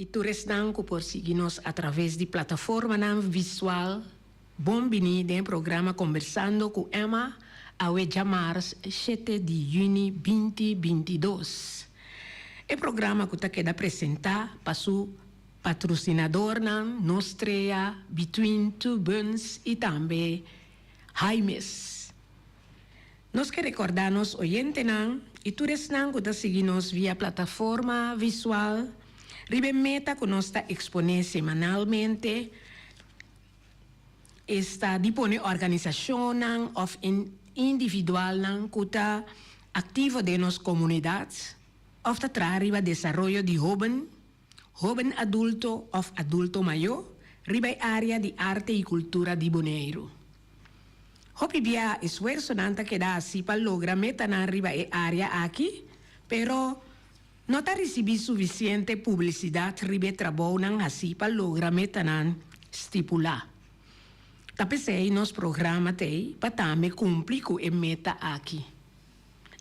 Y tur esnan cu por sigui nos a traves di plataformanan visual, bon bini den e programa Conversando cu Emma awe djamars shete di juni binti bintidos. E programa cu ta keda presenta pa su Patrocinadornan Nostrea, Between Two Buns y tambe Jaimes. Nos ke recorda nos oyentenan y tur esnan cu ta sigui nos via plataforma visual riba e meta cu nos ta expone semanalmente, esta di pone organisacionnan of individualnan cu ta activo den nos comunidad of ta traha riba desaroyo di hoben, Hóben adulto òf adulto mayó riba e área di arte i kultura di Boneiru. Hopi bia esfuersonan ta keda hasi pa logra metanan riba e área aki, pero no ta risibí sufisiente publisidat riba e trabounan hasí pa logra metanan stipulá. Ta p'esei nos programa t'ei pa tambe kumpli ku e meta aki.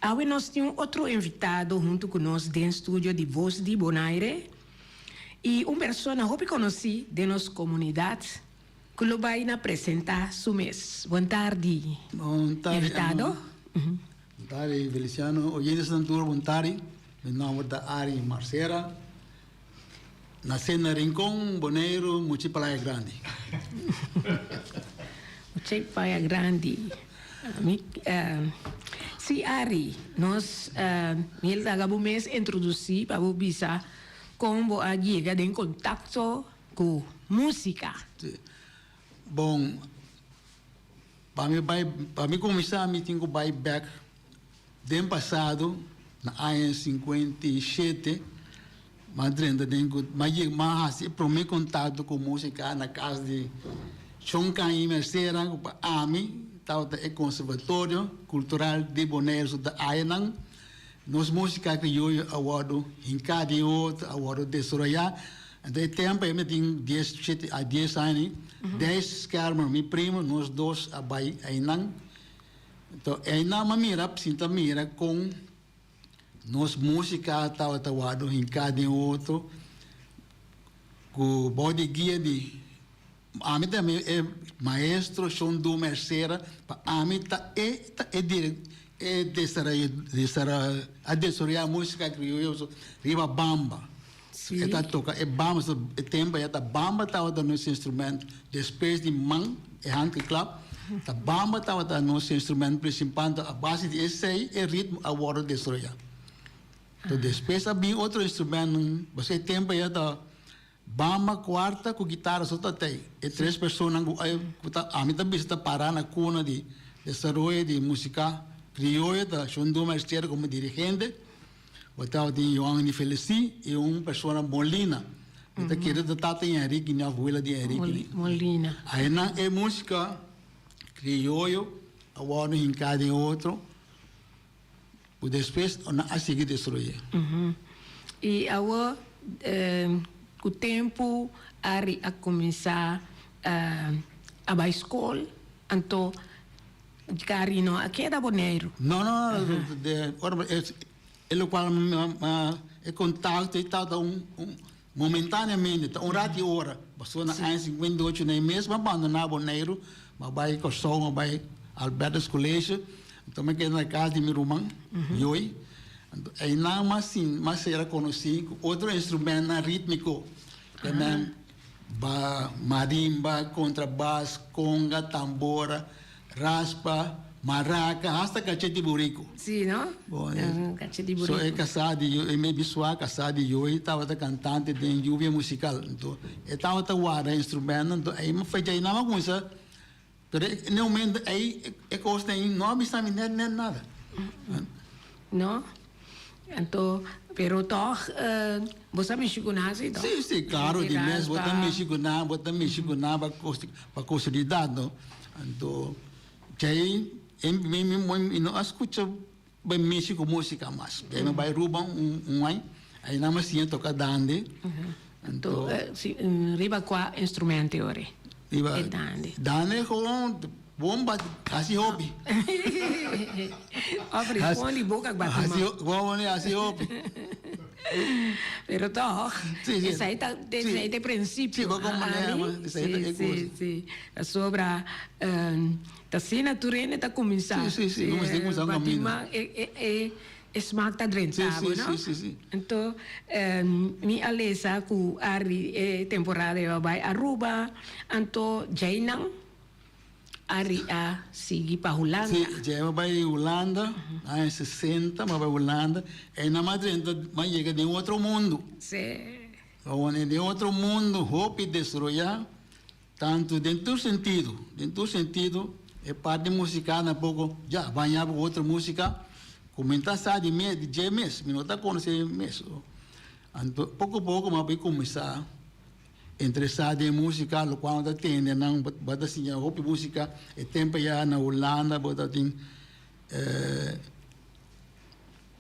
Awe nos tin un otro invitado huntu ku nos den studio di Voz di Bonaire i un persona hopi konosí den nos komunidat ku lo bai na presentá su mes. Bon tardi, Bon tardi, invitado. Emma. Bon tardi, Feliciano. Oyentesnan tur, bon tardi. Mi nòmber ta Ari Marcera. Nasé na Rincon, Boneiru, Muchi Playa Grandi. Muchi Playa Grandi. Mi, si Ari, nos mi el laga bo mes introdusí pa bo bisa kon bo a yega den kontakto ku músika. Si. Bon, pa mi bai, pa mi kuminsá mi tin ku bai bèk Den pasado, na aña 57, m'a drenta den ku m'a yega m'a hasi e promé kontakto ku músika na kas di Shon Cañi Mercera ku pa ami tabata e konservatorio kultural di Boneiru. So ta ayanan nos músika krioyo a wòrdu hinká den otro, a wòrdu desaroyá. Anto e tempu ei mi tin dies shete a dies aña, Deis Schermer, mi primo, nos dos a bai einan. Enton einan m'a mira, sinta mira kon nos músika tabata wòrdu hinká den otro ku bou di guia di ami ta e maestro Shon Du Mercera, pa ami ta e ta e direk e desara a desaroyá músika krioyo riba bamba. E ta toka e bamba, e tempu ya ta bamba tabata nos instrument despues di man, e handgeklap, ta bamba tabata nos instrument principal, enton a base di esei e ritmo a wòrdu desaroyá. Enton despues a bin otro instrumentnan, pasobra e tempu ya ta bamba, kuarta ku gitara so ta tei, e tres personanan ku ku ta ami ta bisa ta para na kuna di desaroyo di musika krioyo ta Shon Duma Esther komo dirigente. Bo tabatin Johan di Felicí i un persona Molina. Mi ta kere ta tata di Enrique ni abuela di Enrique. Molina. Ahinan e música crioyo a wòrdu hinká den otro ku despues nan a sigui destruí. I awor ku tempu Ari a kuminsá a bai skol, anto Cari no a keda Boneiru. No, no, no, de ora e lokual e kontakto ei tabata un un momentáneamente, ta un rat di ora, pasobra na aña 58 na e mes mi a bandoná Boneiru, mi a bai Kòrsou, mi a bai Albertus College, anto mi a keda na kas di mi ruman, Joy. Anto einan mas sin mas sera konosí ku otro instrumentnan rítmiko, Nan ba marimba, kontrabas, konga, tambora, raspa, maraka, hasta kachet di buriku. Sí, no? Bon, Kachet di buriku. So e kasá di e mi biswa kasá di Joey tabata kantante den Lluvia Musical. Anto e tabata warda instrumentnan, anto ei fecha ei nan a kuminsá, pero n'e momento ei e kosnan ei no a bisa mi nèt nèt nada. No? Anto, pero tòg bo sa mishi ku nan si tòg? Sí, sí, klaro, di mes bo ta mishi ku nan, bo ta mishi ku nan pa pa kosolidat, no? Anto, djei mi mi mi no a skucha bai mishi ku músika mas. Djei mi bai Aruba un un aña, einan mi a siña toka dande. Anto, riba kua instrumento e ora? Riba e dande. Dande gewoon bomba hasi hopi. Of respondi boca ku bati man. Gewoon hasi hopi. Pero toch, esei ta esei ta e principio. Si, bo comprende, esei ta e cosa. Si, si. Pasobra ta asina tur hende ta cuminsa. Si, si, si. Cuminsa un camino. Bati man e e E smak ta drenta bo, no? Sí, sí, sí. Anto, mi a lesa ku Arri e temporada e a bai Aruba, anto djeinan Arri a sigui pa Hulanda. Sí, djei a bai Hulanda, aña sesenta mi a bai Hulanda, einan mi a drenta, mi a yega den otro mundu. Sí. Awor, den otro mundu hopi desaroyá. Tantu den tur sentido, den tur sentido, e parti musical na poco ya baña cu otro musica cu mi ta sa di mi di dje mes, mi no ta conoce mes. Anto poco poco mi a bay cuminsa interesa den musica, locual mi ta tende nan bo ta siña hopi musica, e tempo ya na Hulanda bo ta tin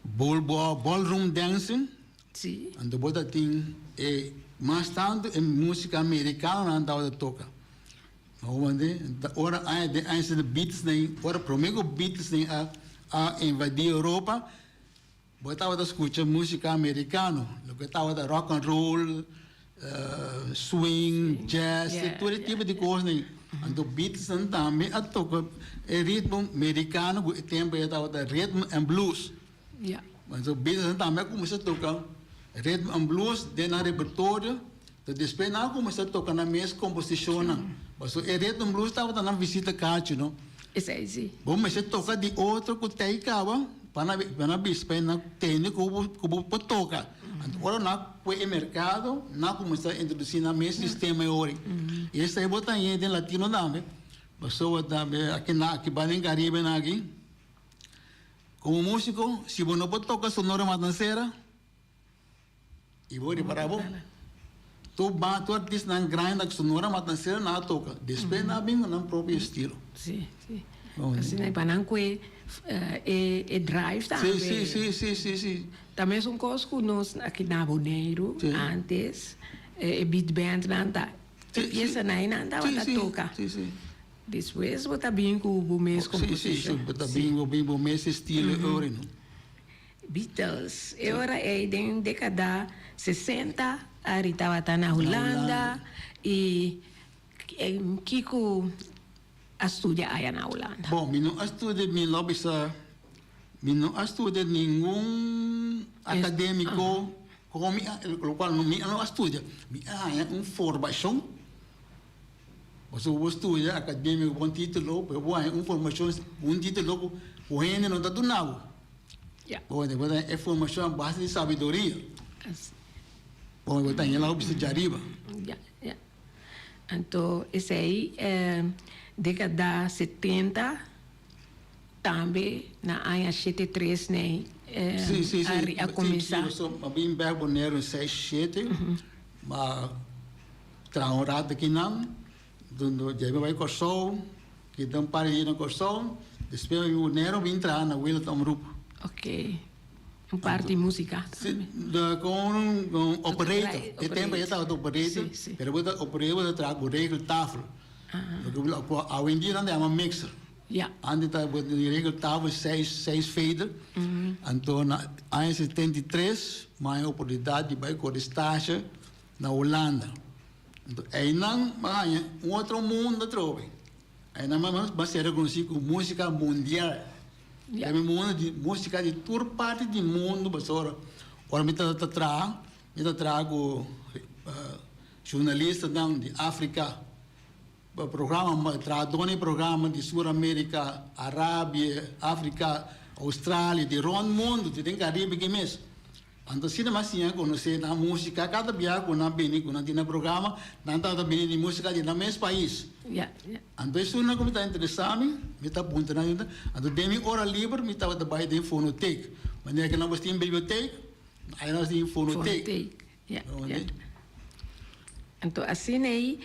ballroom dancing. Sí. Anto bo ta tin e mas tantu e músika merikanonan tabata toka. Bo comprende? Ta ora aña den aña sesenta Beatles nan, ora promé ku Beatles nan a a invadí Europa, bo tabata skucha músika merikano, loke tabata rock and roll, swing, jazz, tur e tipo di kosnan. Anto Beatles nan tambe a toka e ritmo merikano ku e tempu ei tabata rhythm and blues. Ja. Anto Beatles tambe a kuminsá toka rhythm and blues den nan repertorio, pero despues nan a kuminsá toka nan mes komposishonnan. Pasobra e rhythm and blues tabata nan visita kachi, no? Esei si. Bo mester toka di otro ku tei kaba pa nan pa nan bisa pa nan tende ku bo ku bo por toka. Anto ora nan a kue e merkado, nan a kuminsá introdusí nan mes sistema e ora. I esei bo ta hañ'é den latino tambe, pasobra tambe aki nan aki banda den Karibe nan aki. Komo músiko, si bo no por toka Sonora Matancera, i bo ripará bo, tur ba, tur artistanan grandi na Sonora Matancera nan a toka, despues nan a bin ku nan propio estilo. Sí, sí. Asina e pa nan kue e e drive tambe. Sí, sí, sí, sí, sí, sí. Ta mesun kos ku nos aki na Boneiru antes e big bandnan ta e piesanan einan tabata toka. Sí, sí. Despues bo ta bin ku bo mes komposishon. Sí, sí, bo ta bin bo bin bo mes estilo e ora no. Beatles, e ora ei den dekada 60 Ari tabata na Hulanda i kiko a studia aya na Hulanda? Bon, mi no a studia, mi lo bisa, mi no a studia ningun akademiko, komo mi a, lokual mi no a studia, mi a haña un formashon. Pasobra bo studia akademia ku bon titulo, pero bo haña un formashon ku un titulo ku ku hende no ta duna bo. Bo ta haña e formashon a base di sabiduria. Bo ta haña la bisa djariba. Ya, ya. Anto esei dekada setenta tambe na aña shete tres nei a kuminsá. Sí, sí, sí. Mi a bin bèk Boneiru en seis shete, ma. Traha un rato akinan, dundu djei mi bai Kòrsou, kita un par di dia na Kòrsou, despues mi Boneiru bin traha na Wereld Omroep. Ok, un parti músika tambe. Si, kon un operator, e tempu ei tabata operator, pero bo ta operator bo ta traha ku regeltafel, loke awendia nan ta yama mixer. Antes ta bo tin regeltafel seis seis fader, anto na aña 73 mi a haña oportunidat di bai kore stasje Na Hulanda. Anto einan bo a haña un otro mundo atrobe. Einan bo a ser rekonosí ku músika mundial. Den mi mundu di músika di tur parti di mundu pasobra ora mi ta traha mi ta traha ku journalistanan di Afrika, programa trahadónan di programa di Sur Amerika, Arabia, Afrika, Australia, di rònt mundu, di den Karibe aki mes. Anto asina mi a siña konosé nan músika, kada biaha ku nan bini ku nan tin nan programa, nan tabata bini di músika di nan mes pais. Anto esun ku mi ta interesá mi, mi ta puntra nan, anto den mi ora liber mi tabata bai den fonotek, manera ku nan tin bibliotek, ai nan tin fonotek. Anto asina ei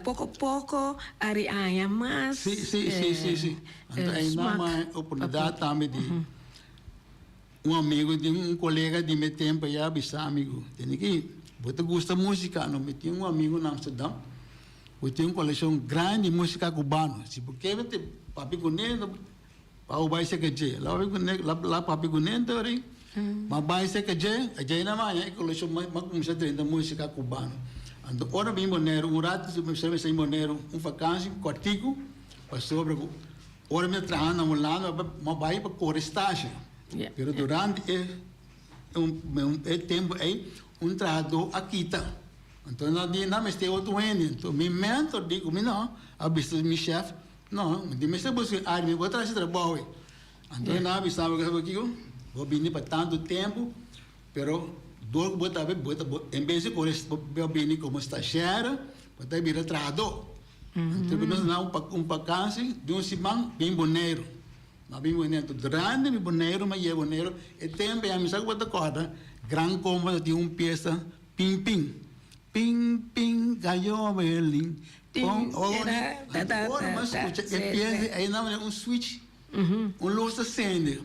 poko poko a riaña mas Si, si, si, si, si. Anto ei nan smak. Oportunidat tambe di Un amigo di un colega di mi tempo ya bisa mi cu tene ki bo ta gusta musica no mi tin un amigo na Amsterdam cu tin un coleccion grandi di musica cubano si bo kere te papia cune pa bo bay cerca dje la papia cune la papia cune tori ma bay cerca dje dje na maya e coleccion ma cuminsa drenta musica cubano anto ora mi bin Boneiru un rato mi sa bin Boneiru un vakantie cortico pasobra cu Ora mi ta traha na Hulanda mi bai pa kore stasje. Pero durante e e tempu ei un trahadó a kita. Anto nan di nan mester otro hende. Anto mi mentor di ku mi no, a bisa mi shèf, no, mi mester buska un área, mi por traha si trabou ei. Anto nan a bisa mi ku kiko, bo bini pa tantu tempu, pero dor ku bo ta bo ta en bes di kore bo bini komo stashèr, bo ta bira trahadó. Anto nos na un vakansi di un siman bin Boneiru. Ma bin Boneiru. Anto durante mi Boneiru mi a yega Boneiru e tempu ya mi sa ku bo ta kòrda Gran Combo ta tin un piesa Pin Pin. Pin pin cayó Berlin. Anto ora mi a skucha e piesa ei nan un switch un lus ta sende.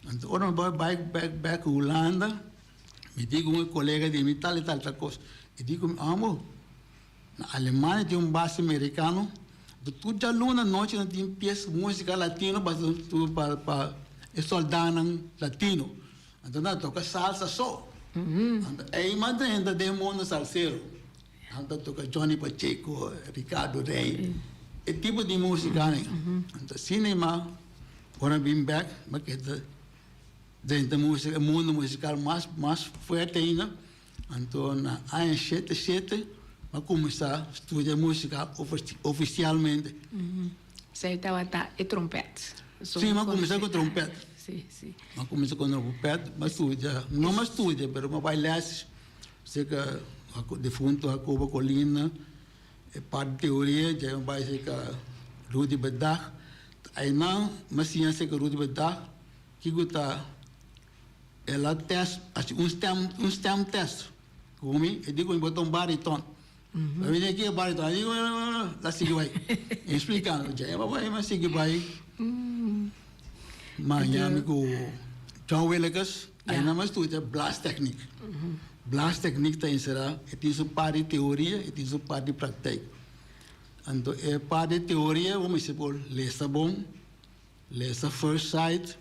Anto ora mi bai bèk bèk Hulanda mi di ku un kolega di mi tal i tal tal kos. E di ku mi amo. Na Alemania tin un base merikano, di tur djaluna nochi nan tin pies musika latino pa pa pa e soldanan latino. Anto nan ta toka salsa so. Anto ei mas drenta den mundo salsero. Nan ta toka Johnny Pacheco, Ricardo Rey, e tipo di musika ei. Anto asina ei mas ora bin bek mi a keda drenta musika e mundo musikal mas mas fuerte ainda. Anto na aña shete shete m'a kuminsá studia músika ofisialmente. Esei tabata e trompèt? Sí, m'a kuminsá ku trompèt. Sí, sí. M'a kuminsá ku trompèt, m'a studia, no m'a studia, pero m'a bai lès serka defunto Jacobo Colina, e parti di teoria, djei m'a bai serka Rudy Bedag. Einan m'a siña serka Rudy Bedag kiko ta. El a test, haci un stem, un stem test cu mi, e di cu mi bo ta un bariton. Mi bini aki e bariton, e di cu la sigui bay. E splica mi, dje bai, mi a sigui bay. Ma ña mi cu John Willekes, ayina mi a studia blaastechniek. Blaastechniek ta encera, e tin su parti di teoria, e tin su parti di praktijk. Anto e parti di teoria bo mester por lesa bon. Lesa First Sight,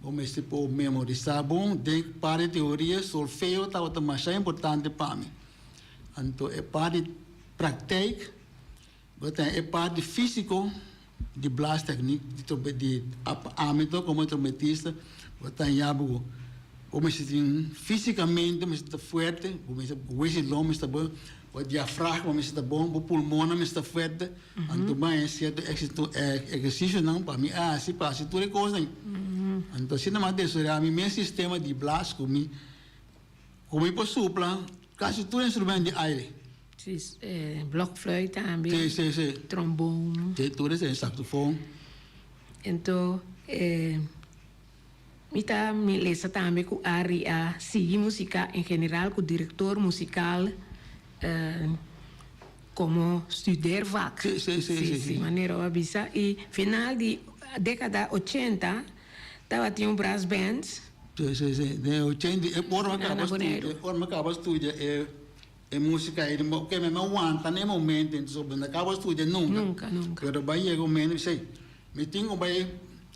Bo mester por memorisá bon. Den par di teoria, solfeo tabata masha importante pa mi. Anto e par di praktijk, bo ta e par di físiko di blaastechniek, di trompet, di ami to komo trompetista, bo ta haña bo bo mester tin físikamente mester ta fuerte, bo mester bo hueso long mester ta bon, bo diafragma mester ta bon, bo pulmonnan mester ta fuerte. Anto bai e sierto ehersicionan pa mi haci pa haci tur e cosnan. Anto asina mi a desaroya mi mes sistema di blaas cu mi cu mi por supla casi tur instrumento di aire. Si, blokfluit tambe. Si, si, si. Trombon. Si, tur esei, saxofon. Anto mi ta mi lesa tambe cu Ari a sigui musica en general cu director musical. Komo studeervak. Sí, sí, sí, sí, sí. Manera bo a bisa. I final di dékada ochenta tabatin un brass band. Sí, sí, sí. Den ochenta e ora mi a kaba studia, ora mi a kaba studia e e músika ei, oke mi a wanta na e momento entonces mi no a kaba studia nunka. Nunka, nunka. Pero bai yega un momento mi bisa, mi tin ku bai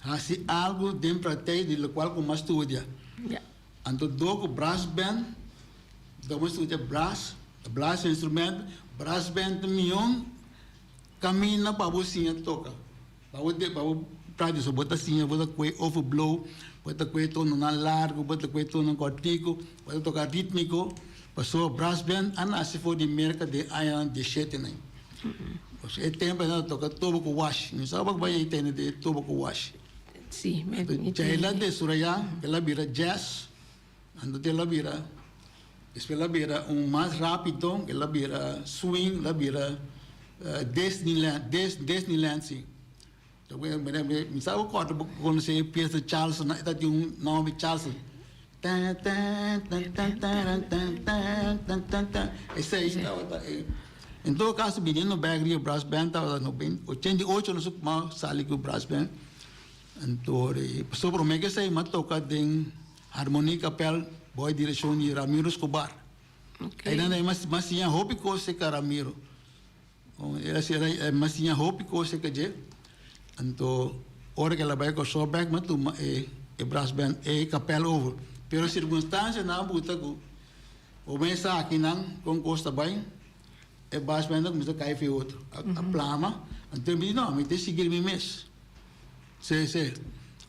hasi algu den praktijk di lokual ku mi a studia. Ya. Anto dor ku brass band, dor mi studia brass, brass instrument, brass band ta mion kaminda pa bo siña toka. Pa bo pa bo practice bo ta siña bo ta kue overblow, bo ta kue tononan largo, bo ta kue tononan kòrtiku, bo ta toka rítmiko. Pasobra brass band a nase for di Merka den añanan dieshete nan. E tempu nan ta toka tobo ku washi. Mi sa bo bai ei tende di e tobo ku washi. Sí, mi mi Dja el a desurayá, el a bira jazz, anto el a bira, despues el a bira un mas rápido, el a bira swing, el a bira Disneyland, Disneyland sí. Mi sa bo kòrda bo konosé e piesa Charleston, e ta tin un nòmber Charleston. Esei tabata e. En todo kaso biniendo bèk riba brass band tabata 88 nos a kuma sali ku brass band. Anto pasobra promé ku esei mi a toka den Harmonie Kapèl bou e direkshon di Ramiro Escobar. Einan mi a siña hopi kos serka Ramiro. El a sera e mas siña hopi kos serka dje. Anto ora ku el a bai Kòrsou bèk mi a tuma e e brassband e kapèl over. Pero sirkunstansianan a buta ku bo mester akinan kon kos ta bai e brassband a kuminsá kai for e otro a plama. Anto mi di no mi ta sigui mi mes. Sí sí.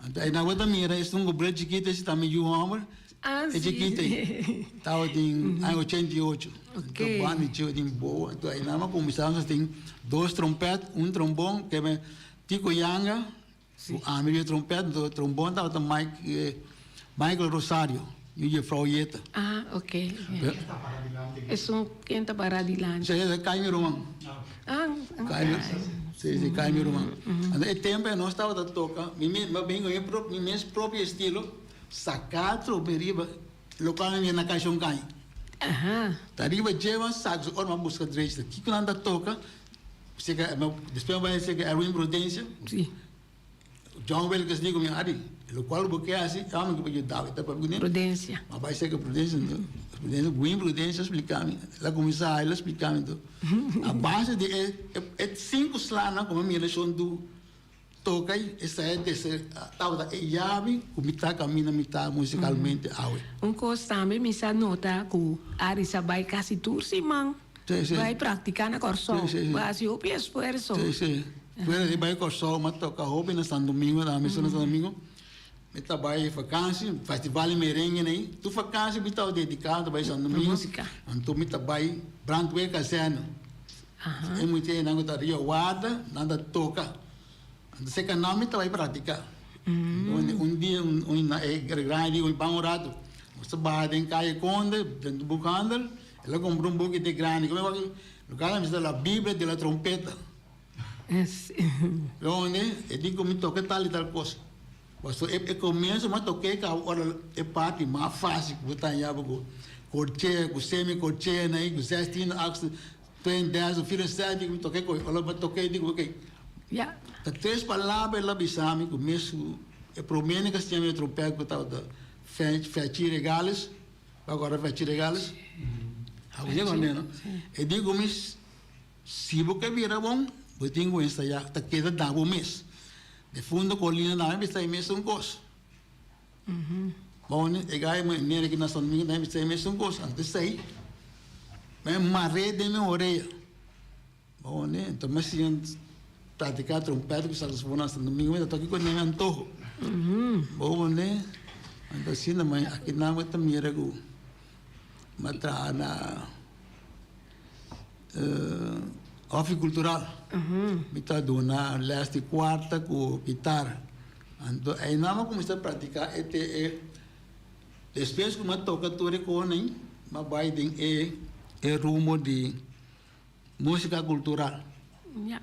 Anto einan bo ta mira esun ku bril chikito esi ta mi yu hòmber. Ah, E sí. chikito ei tabatin aña 88. Ok. Anto banda di tin boa. Anto einan a kuminsá nos tin dos trompèt, un trombon ke men Tico Yanga ku ami di e trompèt. Anto trombon tabata Mike Michael Rosario yu jefrou Yeta. Ah, ok. Esun ken ta para dilanti? Sí, esei kai mi ruman. Ah, ok. Kai mi, sí, sí, kai mi ruman. Anto e tempu ei nos tabata toka, mi mi bin ku mi prop mi mes propio estilo. Saca trope riba locual mi na Cashon Caña. Ta riba dje wan sax ora mi a busca drechi ta kico nan ta toca seca despues mi bai seca Erwin Prudencia. John Wilkes di cu mi Adi locual bo ke haci ami ke por yuda bo ta papia cu ne. Prudencia. Mi a bai seca Prudencia anto Prudencia Win Prudencia a splica mi el a cuminsa el a splica mi anto a base di e cinco slanan cu mi a mira shon du. Toca y esei dese tabata e yabi cu mi ta camina mi ta musicalmente awe. Un cos tambe mi sa nota cu Ari sa bay casi tur siman bay practica na Corsou. Bo haci hopi esfuerso. Si, si. Fuera di bay Corsou mi a toca hopi na San Domingo tambe. Mi na San Domingo mi ta bay vakantie, festival di merengue ney. Tur vakantie mi tabata dedica ta bay San Domingo. Anto mi ta bay brandweer kazerne. E muchanan ku ta rio warda, nan ta toka. Anto seka nan mi ta bai practica. Un dia un na e grandi di un ban un rato. Nos ta baha den Calle Conde, den un boekhandel, el a compra un buki te grandi. Como e loke a bisa la Biblia de la trompeta. Donde e di ku mi toka tal y tal cosa. Pasobra e comienso mi a toke caba ora e parti mas facil ku bo ta haña bo ku corchea, ku semi corchea na ei, ku zestien achtste. Ten des of fira sete ku mi toke koe ora mi toke di ku Ya. Ta tres palabra el a bisa mi ku mes su e prome nan ku a siña mi e trompet ku tabata Fechi Regales bo a kòrda Fechi Regales? Abo si kòrda no? E di ku mi si bo ke bira bon bo tin ku ensayá ta keda da bo mes de fundo Colina tambe bisa e mesun kos Bon, e gai manera ki na Santo Domingo tambe bisa e mesun kos. Anto esei mi mar'é den mi orea. Bon, enton mi a siña practica trompet ku saxofon na Santo Domingo, mi ta toka ku mi antoho. Bon, anto asina aki nan mi ta mira ku mi a traha na. Hofi Cultural. Mi ta duna les di cuarta cu guitar. Anto einan mi a cuminsa practica e te e despues cu mi a toca tur e conan mi a bay den e e rumbo di musica cultural. Ya.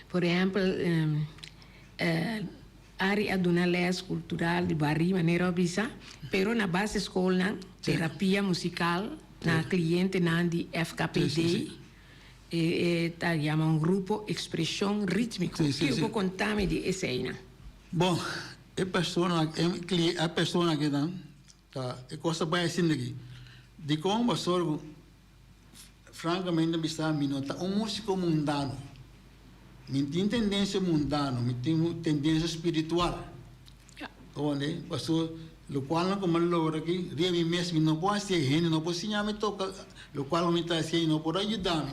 Por ehempel Ari a duna les cultural di bari manera a bisa, pero na basischoolnan terapia musical na clientenan di FKPD e ta yama un grupo Expresion Ritmico. Kico bo conta mi di eseinan? Bon, e persona e persona akinan ta e cos ta bai asina aki. Dicon bo a sorgo Francamente bisa mi no ta un musico mundano. Mi tin tendencia mundano, mi tin un tendencia spiritual. Ounde? Pasobra locual nan cu mi a logra aki riba mi mes mi no por haci, hende no por siña mi toca locual cu mi ta haci, no por ayuda mi.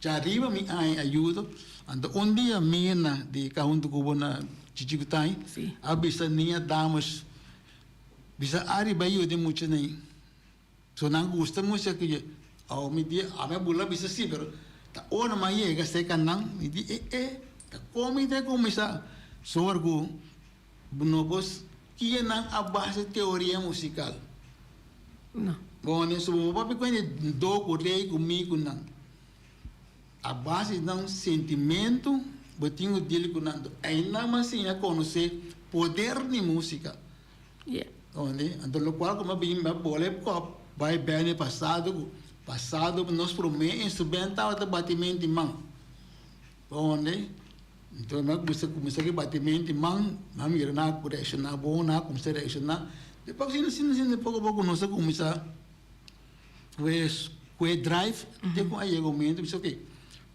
Djariba mi haña ayudo. Anto un dia Mirna di ka huntu ku bo na Chichikutai a bisa Nia Dames, bisa Ari bai yuda e muchanan ei. So nan gusta musika ku dje. Awo mi di, ami a bula bisa si, pero ta ora mi a yega serka nan, mi di e e, ta kon mi ta kuminsá sor ku no por kia nan a base teoria musikal. No. Bon, so bo papia ku hende do ku rei ku mi ku nan. A base di nan sentimentu bo tin ku deal ku nan. Einan mi a siña konosé poder di musika. Yeah. Ondi? Anto lokual ku mi a bin mi a bola e kòp bai bèn e pasado ku pasado nos promé instrument tabata batimento di man. Ondi? Anto mi a kuminsá kuminsá ku e batimento di man, mi a mira nan a reakshoná bon, nan a kuminsá reakshoná. Despues asina asina asina poko poko nos a kuminsá ku e ku e drive te ku a yega un momento mi bisa oke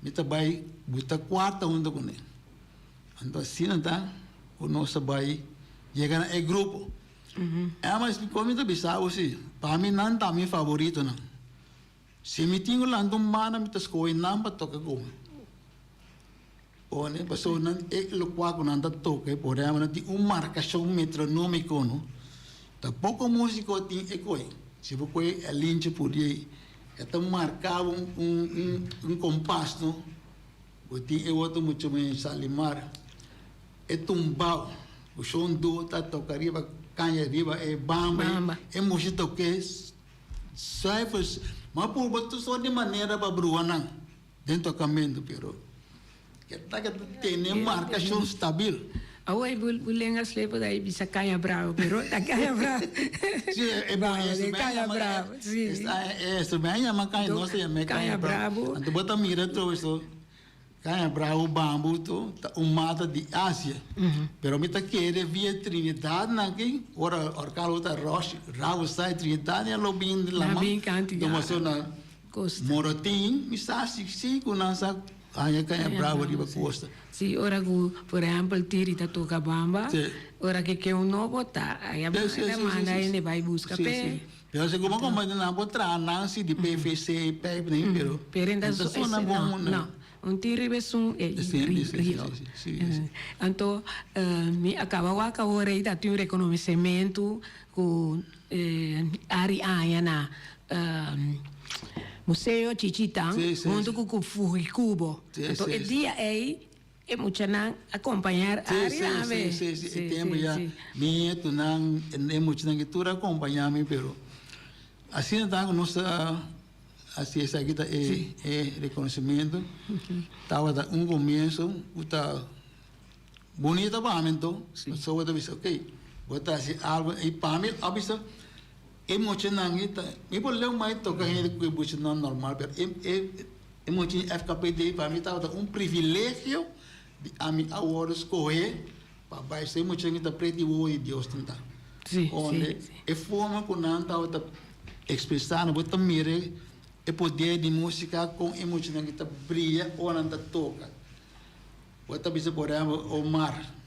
mi ta bai buta kuarta huntu kuné. Anto asina ta ku nos ta bai yega na e grupo. Emma explicó mi ta bisa bo si, pa mi nan ta mi favoritonan. Si mi tin ku lanta un banda mi ta skohe nan pa toka ku mi. Pone pasobra nan e lokual ku nan ta toka e por ehempel nan tin un markashon metronómiko no. Ta poko músiko tin e koi. Si bo kohe e linchi por di ei e ta marka bo un un kompas no. Bo tin e otro mucha muhé Salimar. E tumbao ku shon du ta toka riba kaña riba e bamba ei. E mucha tok'é zuiver. Ma purba tur sort di manera pa bruha nan den tokamentu pero ke ta ke ta tene markashon stabil. Awor e bu lenga slepa ta bisa caña bravo pero ta caña bravo. Si e bon caña bravo si. E instrumento yama caña nos ta yama caña bravo. Anto bo ta mira todo eso caña bravo bambu to ta un mata di Asia. Pero mi ta kere via Trinidad nan aki ora orkan lo ta rush rabo sai Trinidad ya lo bin di lama. Na Morotin mi sa si si ku nan sa haña caña bravo riba costa. Si, ora ku por ehempel Tiri ta toka bamba, ora ke ke un nobo ta aya ta manda hende bai buska p'e. Pero si como como nan por traha nan si di PVC pijp nan pero Pero ta sona bon no, un tin riba esun e rio. Anto mi a kaba wak awor ei ta tin un rekonosementu ku Ari aña na Museo Chichitan huntu ku ku Fujikubo. Anto e dia ei e muchanan a kompañar Ari tambe. Si, si, si. E tempu ya mi nietunan, e muchanan ki tur a kompañá mi pero asina ta ku nos ta hasi esaki ta e e rekonosementu. Tabata un komienso ku ta bunita pa mi anto. Pasobra bo ta bisa okey bo ta hasi algu i pa mi a bisa. E muchanan ei ta, mi por leu mai toka hende ku e buchanan normal, pero e e e mucha di FKPD pa mi tabata un privilegio di ami a wòrdu skohé pa bai. So e muchanan ei ta preti wowo di Dios nan ta. Onde e forma ku nan tabata ekspresá nan, bo ta mira e poder di músika kon e muchanan ei ta bria ora nan ta toka. Bo ta bisa por ehempel Omar.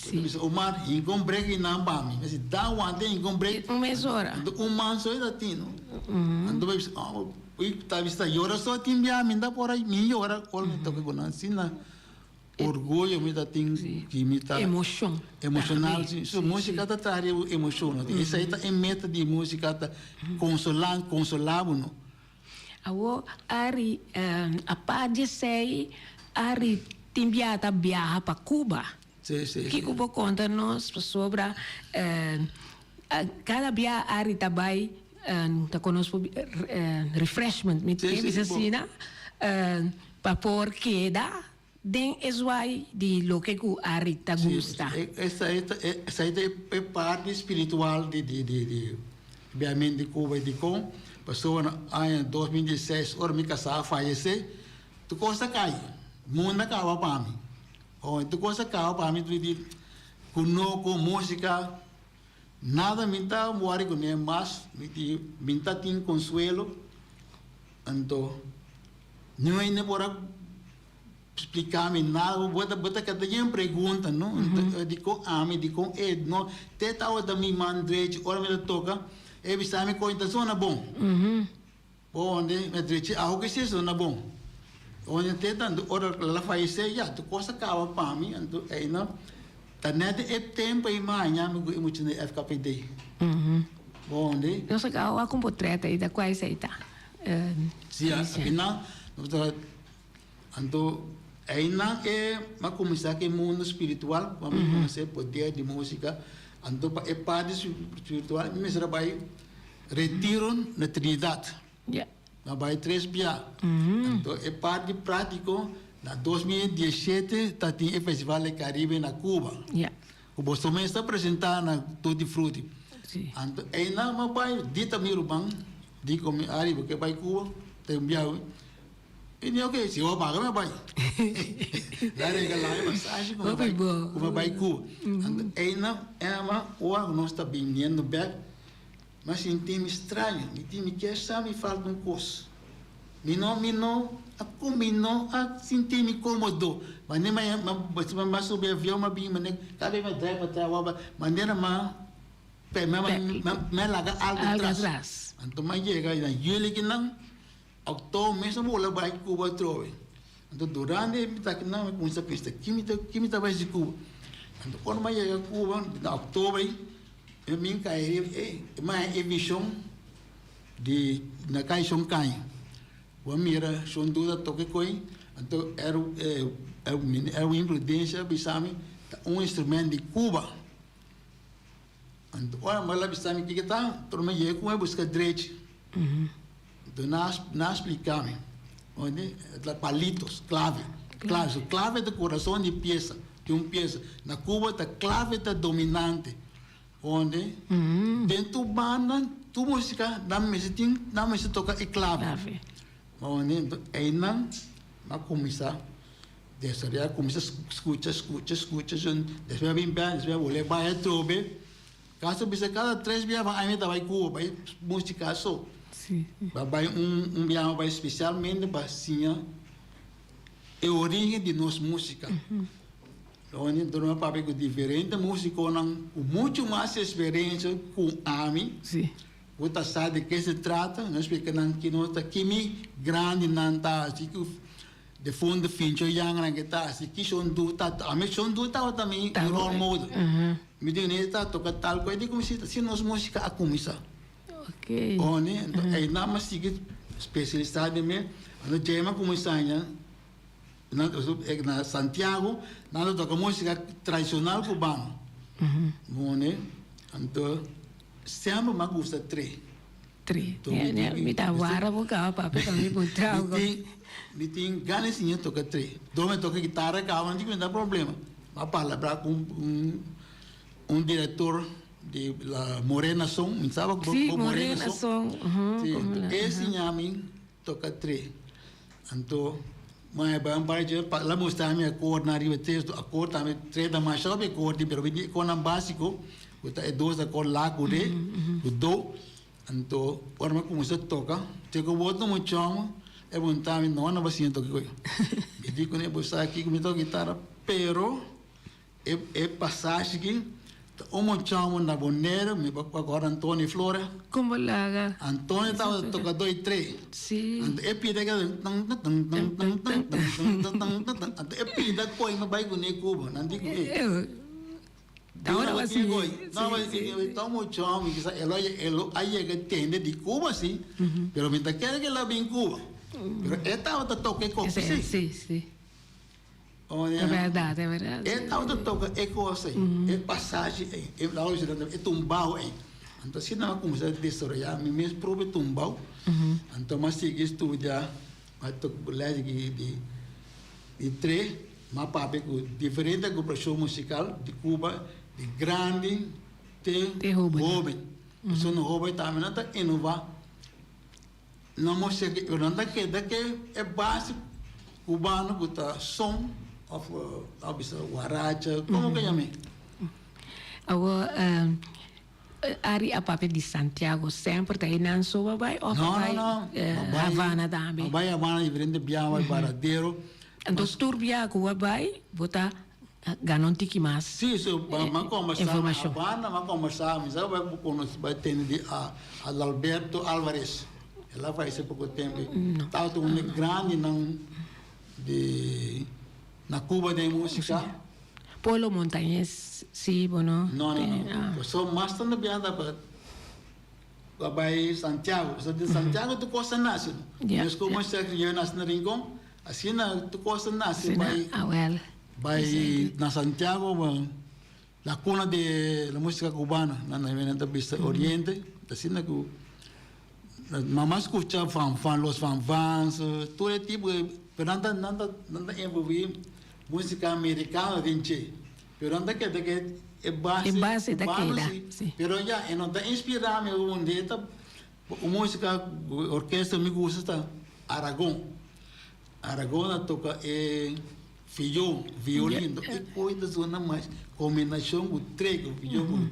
Bo ta bisa Omar, hinka un break einan pa mi. Mi a si, da wanta hinka un break. Un mes ora. Anto un man so e ta tin, no? Anto bo bisa, oh, bo ta bisa ta yora so tin bia, mi ta por a, mi yora ora mi toka ku nan. Asina orguyo mi ta tin ki mi ta. Emoshon. Emoshonal, si. So musika ta traha riba emoshon. Esei ta e meta di musika, ta konsola, konsola bo, no? Awor Ari apart di esei Ari tin bia ta biaha pa Cuba. Sí, sí, sí. Kiko bo konta nos pasobra kada bia Ari ta bai ta konos por refreshment mi tin bisa asina pa por keda den e zwai di loke ku Ari ta gusta. Sí, esei ta esei ta e parti spiritual di di di di biahamento di Cuba i dikon pasobra na aña 2016 ora mi kasá a fayesé tur kos a kai mundu a kaba pa mi oh tur kos a kaba pa mi di kunoko músika nada mi ta wòri kuné mas mi di mi ta tin konsuelo anto Niun hende por a spliká mi nada, bo ta bo ta keda yen pregunta, no? Dikon ami, dikon e, no? Te tabata mi man drechi, ora mi ta toka, e bisa mi koin ta sona bon. Bo wonde, mi a drechi awo ke si e sona bon. Oña te tanto ora el a fayesé ya tur kos a kaba pa mi anto einan ta nèt e tempu ei mi a haña mi ku e mucha den FKPD. Bo hondi? Nos a kaba wak un potrèt ei ta kua esei ta? Si apinan nos ta anto einan e mi a kuminsá ku e mundo spiritual ku mi konosé poder di músika anto pa e parti spiritual mi mester a bai retiro na Trinidad. Na bai tres bia. Anto e parti prátiko, na 2017 ta tin e Festival del Caribe na Cuba. Ku boso mes ta presentá na Tutti Frutti. Anto einan mi a bai, di ta mi ruman, di ku mi Ari bo ke bai Cuba, ta un bia. Mi di oke, si bo paga mi a bai. El a regalá mi pasashi ku mi bai, ku mi bai Cuba. Anto einan Emma ora ku nos ta biniendo bèk. M'a sinti mi straño, mi di mi kier sa mi falta un kos. Mi no, mi no a ku mi no a sinti mi komodo. Manera ma ma subi avion m'a bin manera kada bes m'a drai pa tras wak manera m'a pe ma ma laga algo tras. Anto m'a yega na yuli kinan oktober mes a bula bai Cuba atrobe. Anto durante mi ta kinan mi kuminsa pensa ki mi ta ki mi ta bai hasi Cuba. Anto ora m'a yega Cuba na oktober. E min kai riba e ma e vision di na kai shon kai. Bo a mira shon duda toke koi, anto Erwin Prudencia a bisa mi ta un instrument di Cuba. Anto ora mi a bisa mi kiko ta, anto mi yega ku mi a buska drechi. Anto nan a splika mi, palitos, clave, clave, clave ta kurason di piesa. Di un piesa. Na Cuba ta clave ta dominante. Onde den tur banda, tur musica nan mester tin, nan mester toca e clave. Onde eynan a cuminsa desaroya, cuminsa scucha, scucha, scucha, despues a bin bek, despues a bolbe bay atrobe. Casi bisa cada tres biaha pa aña ta bay Cuba bay musica so. Bay un biaha bay specialmente pa siña. E origen di nos músika. Ronnie Dorma papia ku diferente músikonan ku muchu mas eksperensia ku ami, ku ta sa di ke se trata, nos splika nan ki nos ta kimi grandinan ta hasi, ki defuntu Fincho Yangnan ke ta hasi, ki Shon Du ta ami Shon Du tabata mi role model. Mi di ne ta toka tal kos, e di ku si asina nos músika a kuminsá. Ronnie, einan mi a sigui spesialisá den mi. Anto djei mi a kuminsá haña na Santiago nan ta toka músika tradishonal kubano. Mone, anto semper mi a gusta tre. Tre. Mi ta wara bo kaba papia pa mi puntra algo. Mi tin gana di siña toka tre. Dor mi a toka kitara kaba no tin ku problema. Mi a palabrá ku un direktor. Di la Morena Son, mi saba ku bo Morena Son. Si, e siña mi toka tre. Anto, ma e bai un par dje, el a mustra mi akordnan riba tres akord tambe, tres ta masha hopi akord, pero mi di akordnan básiko, ku ta e dos akord la ku re, ku do. Anto, ora mi a kuminsá toka, te ku bo ta mucha hòmber, e puntra mi, no, no bo siña toka koe. Mi di kuné, bo sa kiko mi toka gitara, pero. E pasashi aki ta un mochamo na Boneiru, mi por acorda Antonio Flora. Como laga. Antonio tabata toca doi tre. Si. Anto e pida ke tan tan tan tan tan tan tan tan tan tan tan anto e pida koi no bai kuné Cuba. Nan di ku e. Ahora va si. No va si. Ta un mochamo mi kisa elo elo a yega tende di Cuba si, pero mi ta kere ke lo a bin Cuba. Pero e tabata toca e koki si. Si si. E bèrdat, e bèrdat. E tabata toka e kos ei, e pasashi ei, e lago di e tumbao ei. Anto asina mi a kuminsá desaroyá mi mes propio tumbao. Anto mi a sigui studia, mi a toka lès di di tre, mi a papia ku diferente agrupashon musikal di Cuba, di grandi te hóben. Pasobra hóben tambe nan ta inová. Nan mester ke pero nan ta keda ke e base cubano ku ta son of a bisa guaracha komo ke yam'e. Awor Ari a papia di Santiago semper ta einan so bo a bai of a bai Havana tambe? A bai Havana diferente biaha a bai Varadero. Anto tur biaha ku bo a bai bo ta gana un tiki mas Sí, so m'a kombersá na Havana, m'a kombersá, mi sa ku bo konosé, bo a tende di Adalberto Alvarez, el a falesé poko tempu, tabata un di grandinan. Di na Cuba den musica. Polo Montañez si bo no? No no no. Paso mas tanto biaha ta pa bay Santiago. Paso di Santiago tur cos a nace. Mes como yo nace na Rincon asina tur cos a nace bay bay na Santiago la cuna de la musica cubana nan ta bisa oriente asina cu Mama scucha fanfan, los fanfans, tur e tipo de, pero nan ta, nan ta, nan ta envolvi musica americano den dje. Pero nan ta keda ke e base E base ta cubano keda, si. si. Pero ya, e no ta inspira mi un de ta un musica, orkesta mi gusta ta Aragon. Aragon a toca e viol, violin, e koe ta sona mas combinacion cu trek, viol cu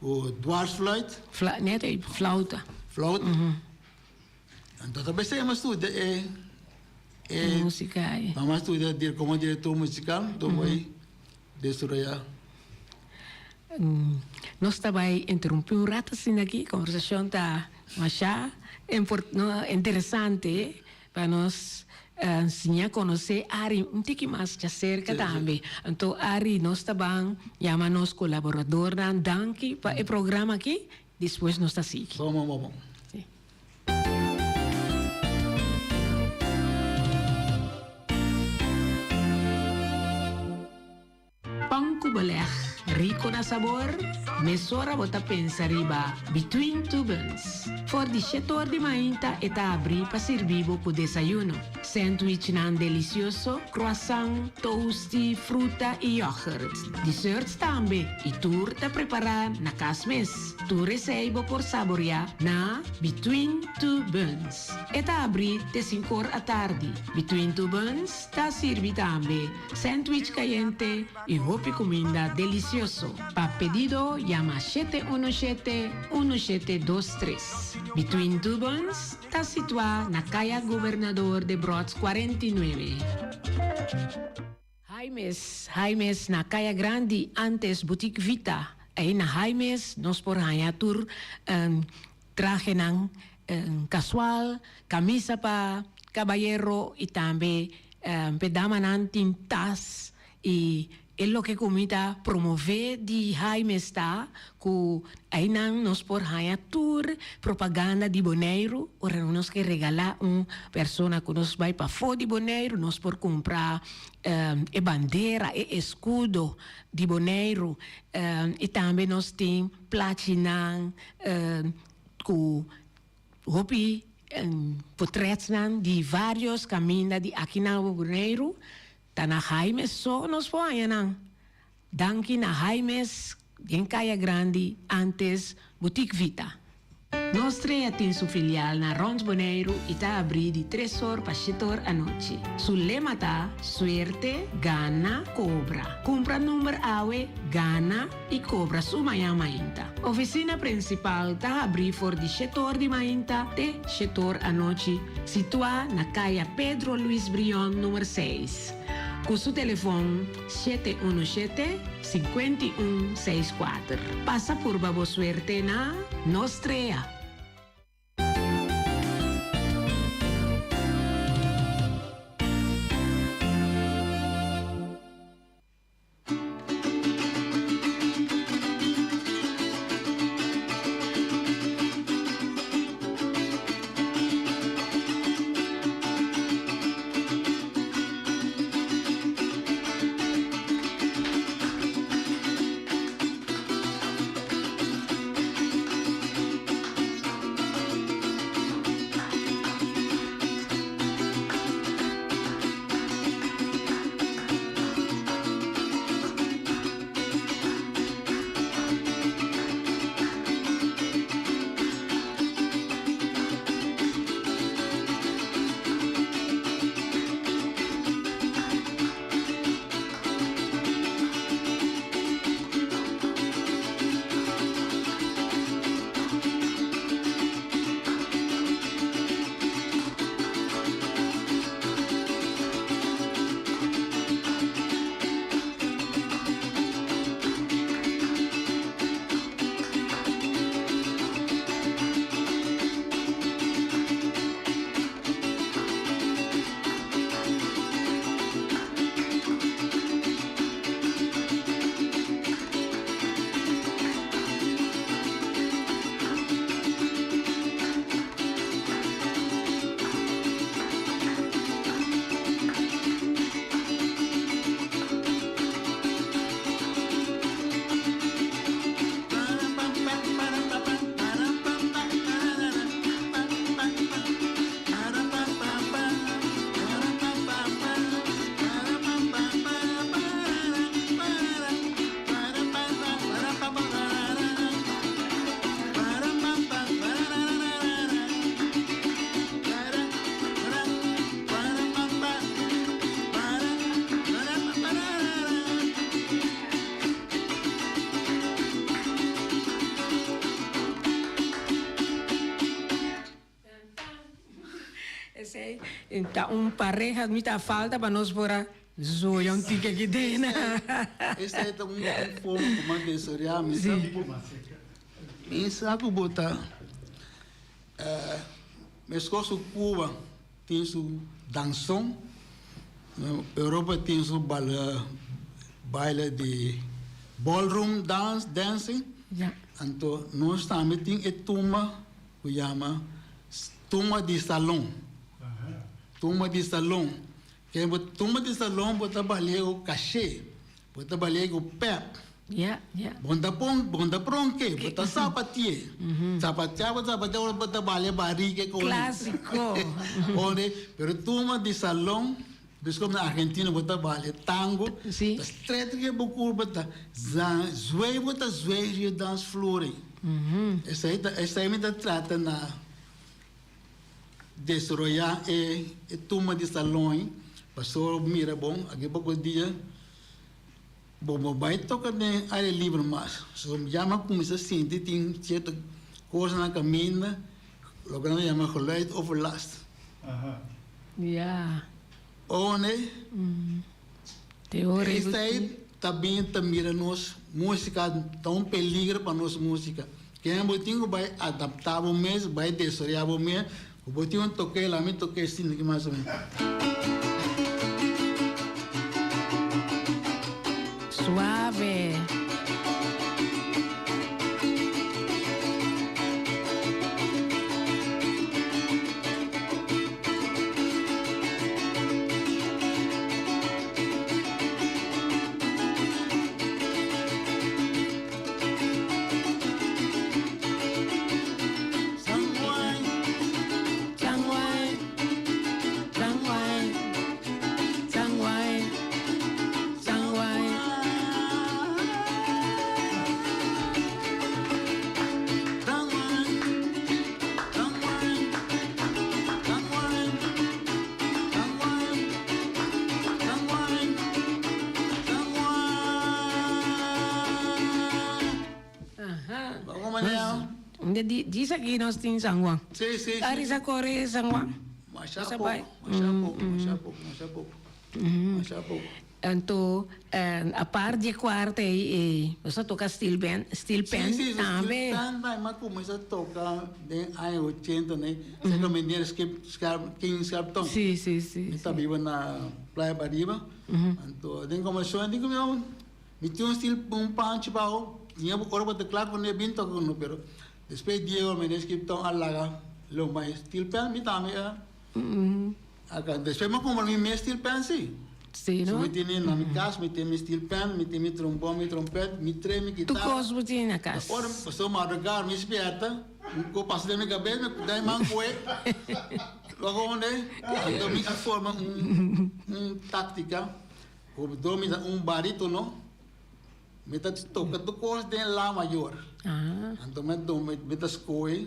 cu dwarsfluit. Fla, net e flauta. Flauta. Anto ta bes mi a studia e e musica e. Mama a studia como director musical, anto bai desaroya. Nos ta bai interumpi un rato asina aki, conversacion ta masha interesante. Pa nos siña konosé Ari un tiki mas djaserka tambe. Anto Ari nos ta ban yama nos kolaboradornan danki pa e programa aki, despues nos ta sigui. Bon bon bon bon. Si. Pan ku beleg rico na sabor? Mesora bo ta pensa riba Between Two Buns. For di shete or di mainta e ta abri pa sirbi bo ku desayuno. Sandwichnan delicioso, croissant, toasty, fruta y yoghurt. Desserts tambe y tur ta prepara na cas mes. Tur esey bo por saborea na Between Two Buns. E ta abri te sinkor atardi. Between Two Buns ta sirbi tambe Sandwich kayente i hopi kuminda delisioso. Pa pedido yama 717 1723. Between Two Buns ta situá na Kaya Gobernador Debrot 49. Jaimes, Jaimes na Kaya Grandi, antes Boutique Vita. Ei na Jaimes nos por haña tur trahenan kasual, kamisa pa kabayero i tambe p'e damanan tin tas i e loke ku mi ta promové di Jaimes ta ku einan nos por haña tur propaganda di Boneiru ora nos ke regalá un persona ku nos bai pafó di Boneiru nos por kumpra e bandera, e eskudo di Boneiru i tambe nos tin plachinan ku hopi potretsnan di varios kaminda di aki na Boneiru ta na Jaimes so nos por haña nan. Danki na Jaimes den Kaya Grandi antes Boutique Vita. Nos Trea tin su filial na Rond Boneiru i ta abrí di tres or pa shete or anochi. Su lema ta, Suerte, gana, kobra. Kumpra number awe, gana i kobra su mañan mainta. Ofisina prinsipal ta habrí for di shete or di mainta te shete or anochi, situá na Kaya Pedro Luis Brion number seis. Ku su telefon 717 51 64. Pasa purba bo suerte na Nos Trea! Ta un pareha mi ta falta pa nos por a zoya un tiki aki den. Esei ta un forma ku mas desaroyá. Mi sa ku mi sa ku bo ta meskos ku Cuba tin su danson, Europa tin su baile di ballroom dance, dancing. Anto nos tambe tin e tumba ku yama Tumba di salon. Tumba di salon. Ken bo tumba di salon bo ta balia ku kashe, bo ta balia ku pèp. Ja, ja. Bo ta pon, bo ta pronke, bo ta sapatie. Sapatia bo sapatia ora bo ta balia barike ku. Klasiko. Ore, pero tumba di salon, biskop na Argentina bo ta balia tango. Si. Ta stret ke bo kurpa ta zan, zwei bo ta zwei riba dansvloer ei. Esei ta, esei mi ta trata na. Desaroyá e tumba di salon pasobra bo mira bon aki poko dia bo no bai toka den aire libre mas so ya mi a kuminsá sinti tin sierto kos na kaminda loke nan ta yama geluid overlast. One esei ta bin ta mira nos músika ta un peligro pa nos músika. Ken bo tin ku bai adaptá bo mes, bai desaroyá bo mes, ku bo tin un toke, laga mi toke asina aki mas o menos. Suave. Djis aki nos tin San Juan. Sí, sí, sí. Ari sa kore San Juan. Masha poko, masha poko, masha poko, masha poko. Masha poko. Anto apart di e kuarta ei nos a toka steel band, steel pan tambe. Sí, sí, steel pan bai mi a kuminsá toka den aña ochenta ne, serka meneer Skip King Scarpton. Sí, sí, sí. Mi ta biba na Playa Pariba. Anto den komashon di ku mi tin un steel un panchi baho, tin ora bo ta kla ku ne bin toka ku no pero despues di e ora meneer Skipton a laga lo mai steel pan mi tambe a. Aka despues mi a kumpra mi mes steel pan si. Si no? So mi tene na mi kas mi tin mi steel pan, mi tin mi trombon, mi trompet, mi tre, mi Tur kitara. kos bo tin na kas. Ora pasobra madrugada mi spierta, un kos pasa den mi kabes mi da e man koe wak onde. Anto mi a forma un un taktika ku dor mi ta un baritono mi ta toka tur kos den la mayor. Anto mi ta skohe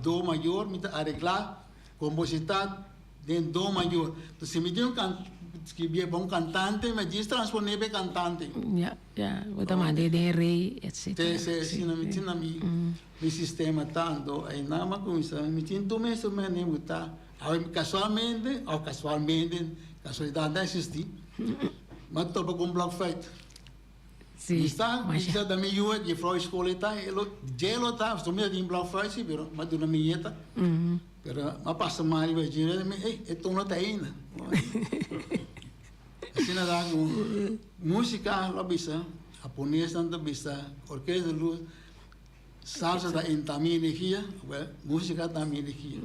do mayor mi ta aregla. Composita den do mayor. Entonces si mi tin un can scribie pa un cantante mi a djis transpone pa e cantante. Ya, ya, bo ta manda e den rey etcetera. Si, si, asina mi tin na mi mi sistema ta. Anto ayina mi a cuminsa mi tin tur mi instrumento ku ta. Awe casualmente of casualmente, casualidad ta existi, mi a topa cu un blokfluit. Si, Mi sa, mi masha. sa ta mi yu e juffrouw school e ta, e lo, dje lo ta, pasobra mi ta tin blokfluit si, pero mi a duna mi nieta. Pero mi a pasa mas riba dje, mi, ey, e tono ta ainda. Asina ta ku músika lo a bisa, haponesnan ta bisa, orkesta di luz, salsa ta entra mi energia, well, músika ta mi energia.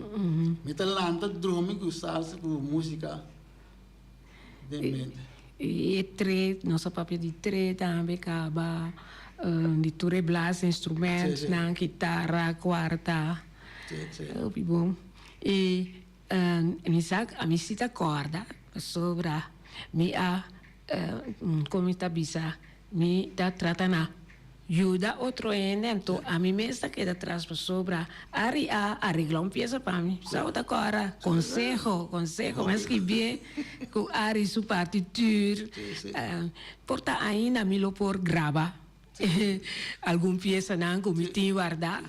Mi ta lanta drumi ku salsa, ku músika. Den mente. E tre, nos a papia di tre tambe kaba, di tur e blaas instrumentsnan, kitara, kuarta. Hopi bon. I mi sa, ami si ta kòrda pasobra mi a, kon mi ta bisa, Mi ta trata na yuda otro hende, anto ami mes ta keda tras pasobra Ari a aregla un piesa pa mi. Sa bo ta kòrda? Konseho, konseho. Mi a skibié ku Ari su partituur. Por ta ainda mi lo por graba algun piesanan ku mi tin wardá.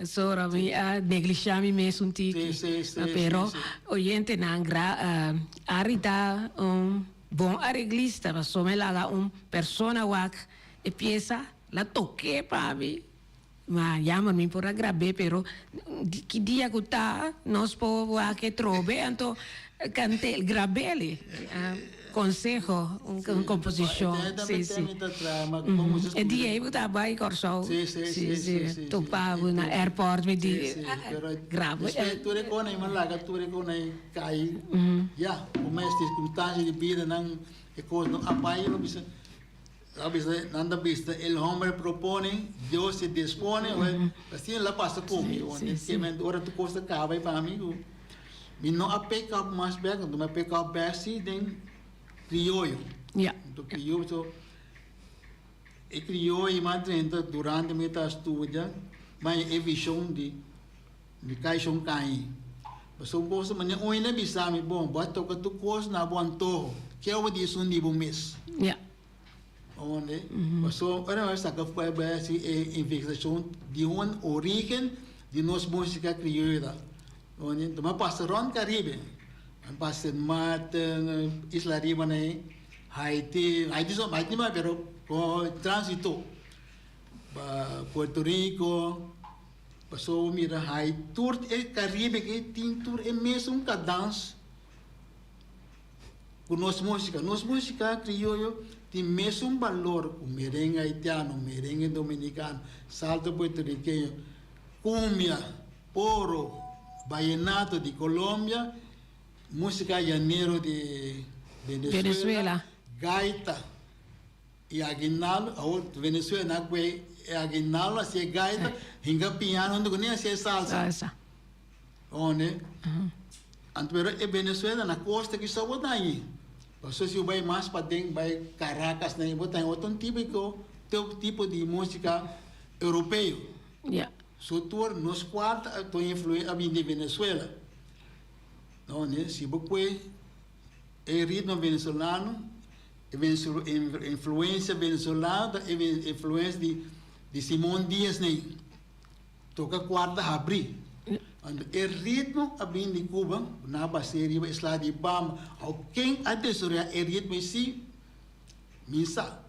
Sora mi a neglisha mi mes un tiki. Sí, sí, sí, Pero sí, sí. oyentenan gra Ari ta un bon areglista pasobra mi laga un persona wak e piesa la toke pa mi. Ma jammer mi por a grab'é pero ki dia ku ta nos por wak e trobe anto kant'é grab'é Konseho un komposishon si si E dia ei bo ta bai Kòrsou si si topa bo na airport mi di graba Tur e kos nan laga tur e kos nan kai ya ku mes sirkunstansia di bida nan e kos no a bai lo bisa A bisa, nan ta bisa, el hombre propone, Dios se dispone, asina la pasa ku mi, ora tur kos ta kaba i pa mi ku mi no a pick up mas bek, anto mi a pick up bek si den krioyo. Anto krioyo so, e krioyo mi a drenta durante mi ta studia, mi a haña e vishon di mi kaishon kai. Pasobra un kos manera un hende a bisa mi, bon, bo a toka tur kos na bo antoho, ke bo di esun di bo mes? Onde? Pasobra ora nos saka bai bai hasi e investigashon di un origen di nos músika krioyo ta. Onde? Enton mi a pasa rònt Karibe. Mi a pasa Sint Maarten, Isla Riba nei, Haiti, Haiti so, Haiti no bai pero ko tránsito. Pa Puerto Rico, pasobra mira Haiti, tur e Karibe aki tin tur e mesun kadans. Ku nos músika. Nos músika krioyo tin mesun balor ku merengue haitiano, merengue dominikano, salsa puertorikeño, kumbia, poro, bayenato di Colombia, músika llanero di Venezuela, gaita i aguinaldo. Awor Venezuela nan a kue e aguinaldo hasi e gaita, hinka piano huntu kuné hasi e salsa. One. Anto pero e Venezuela na costa ki so bo ta añi. Pasobra si bo bai mas paden bai Caracas na bo ta añi otro tipo tipo di musica europeo. Ya. So tur nos cuarta a to influe a bini di Venezuela. One si bo kue e ritmo venezolano e influencia venezolano ta e influencia di Simon Diaz nei. Toka kuarta habrí. Anto e ritmo a bin di Cuba, nan a bas'é riba e sla di bamba. Awo ken a desaroyá e ritmo esí? Mi sa.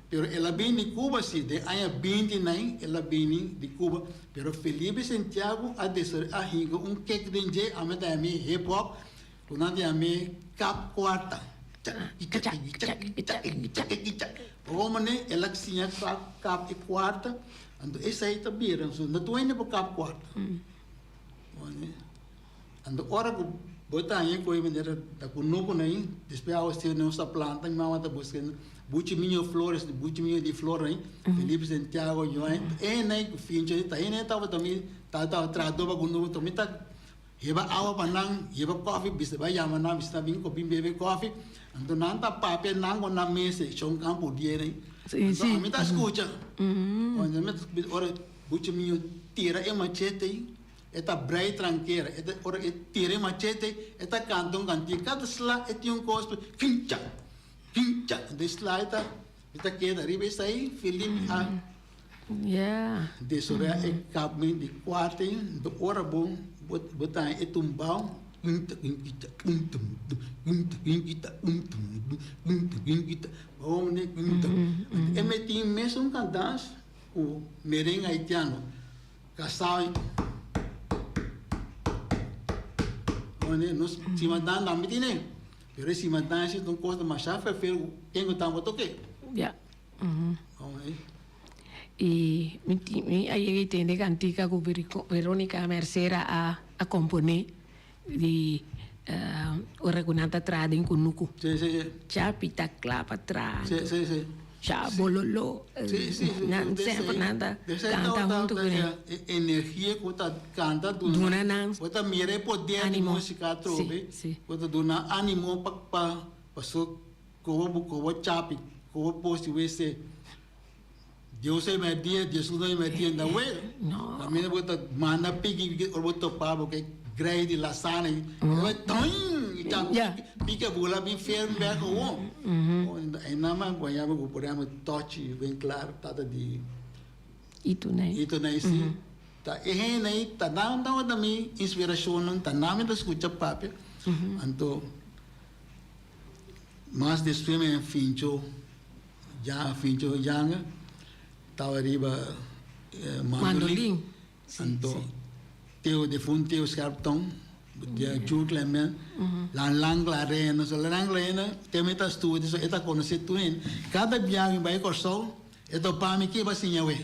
Pero el a bin di Cuba sí, den aña binti nai el a bini di Cuba. Pero Felipe Santiago a desaroyá, a hinka un kek den dje, ame ta yam'é hip hop, ku nan ta yam'é kap kuarta. Bo manera el a siña kap e kuarta. Anto esei ta bira su no tur hende por kap kuarta. Anto ora ku bo ta haña ku e manera ta kunuku nan despues awe si nos ta planta mi mama ta buska buchi miño flores buchi miño di flor nan Felipe Santiago Joan e nan ku fincha ta hende tabata mi tabata traha pa kunuku mi ta Heba awa pa nan, heba kofi, bisa bai yama nan, bisa nan bin ku bin bebe kofi. Anto nan ta papia nan ku nan mes e shon kan por dier ei. Anto ami ta skucha. Ora mi ta ora buchi miyo tira e machete ei, e ta brei trankera. E ta ora e tira e machete ei, e ta kanta un kantika. Kada sla e tin un kos kincha, kincha. Anto e sla e ta e ta keda riba esei Philip a. Desorea e kapmen di kuarta ei, anto ora bo bo ta haña e tumbao e meti mesun kandans ku merengue haitiano kasao nos simantan tambe tine pero e simantan ta un kos masha ferfer ken ku tambe toke. I mi tin mi a yega i tende kantika ku Veronica Mercera a a komponé di ora ku nan ta traha den kunuku. Sí, sí, sí. Chapi ta kla pa traha. Sí, sí, sí. Cha bololo. Sí, sí, sí. Nan semper nan ta kanta huntu ku nan. E energia ku ta kanta duna. Duna nan. Bo ta mira e poder di músika atrobe. Sí, sí. Bo ta duna ánimo pa pa paso. Kobo bo kobo chapi, kobo posti wese. Dios ei meti, Jesus no ei meti enda we. No. Kaminda bo ta manda piki piki ora bo topa bo ke grei di lasana ei. E bai toin! I chapi Ja. piki a bula bin ferm bek gewoon. Einan man guaña bo por ehempel tochi ben klar tata di Itu nei. Itu nei si. Ta e hende ei ta nan tabata mi inspirashonnan, ta nan mi ta skucha papia. Anto mas despues mi a fincho ya fincho yanga taba riba mandolin. Anto Teo defunto Teo Scherptong Jules Clement Lan Lan Clarena so Lan Lan Clarena te mi ta studia so e ta konosé tur hende. Kada biaha mi bai Kòrsou E topa mi ke ba siña we?